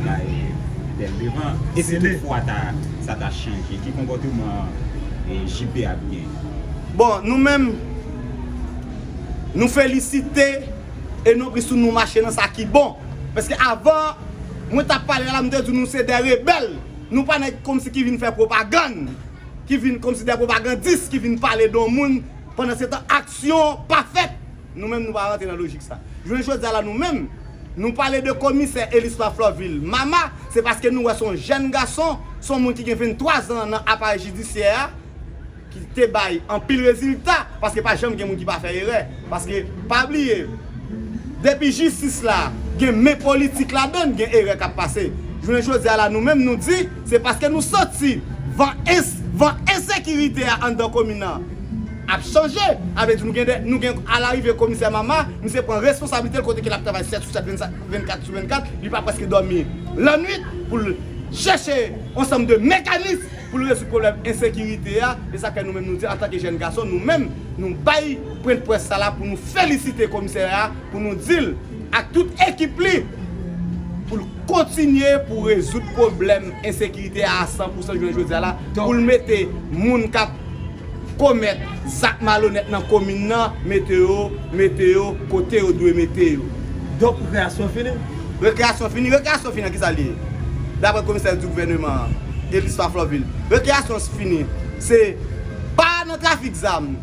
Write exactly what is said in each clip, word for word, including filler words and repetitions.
Bay bèl devan. E si toutfwa ta, sa ta chanje, ki konpòteman eh, J P ap gen? Bon, nou menm, nou felisite e non plis tou nou mache nan sa ki bon. Paske avan, mwen t ap pale la, m te di nou se de rebèl. Nou pa nèg kòmsi ki vin fè pwopagann, ki vin kòmsi de pwopagandis, ki vin pale de yon moun, pandan se tan aksyon pa fèt. Nou menm, nou pa rantre nan lojik sa. Jounen jodi a la, nou menm, nou pale de komisè Elisma Florvil Mama, se paske nou wè se yon jèn gason, se yon moun ki gen venntwa zan nan aparèy jidisyè a, ki te bay anpil rezilta, paske pa janm gen moun ki pa fè erè. Paske, pa bliye, depi jistis la gen men politik ladann, gen erè k ap pase. Jounen jodi a la, nou menm, nou di, se paske nou santi van ens, van ensekirite a anndan komin nan ap chanje. Sa vle di nou gen, de, nou gen alarive komisè Mama, misye pran responsablite l kote ke l ap travay sèt sou sèt, vennkat sou vennkat, li pa prèske dòmi lannwit pou l chèche yon ansanm de mekanis pou l rezoud pwoblèm ensekirite a. E sa fè nou menm nou di, antanke jèn gason, nou menm, nou bay pwennpwès sa la pou nou felisite komisè a, pou nou di l ak tout ekip li pou l kontinye pou rezoud pwoblèm ensekirite a a san pou san jounen jodi a la, pou l mete moun k ap komèt zak malonèt nan komin nan, mete yo, mete yo kote yo dwe mete yo. Donk, rekreyasyon fini? Rekreyasyon fini, rekreyasyon fini an kisa l ye? Daprè komisè di gouvèneman an, Elisma Florvil, rekreyasyon fini, se pa nan trafik zam,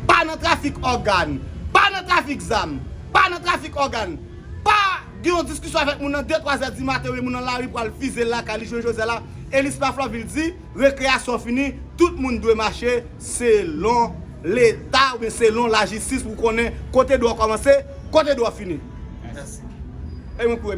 pa nan trafik ògàn, pa nan trafik zam, pa nan trafik ògàn, pa gen yon diskisyon avèk moun nan de twa zè di maten, oubyen moun nan lari pral fize l lakay li jounen jodi a la. Elisma Florvil di, rekreyasyon fini, tout moun dwe mache selon Leta oubyen selon lajistis pou konnen kote dwa w kòmanse, kote dwa w fini. E mwen pou remèsye.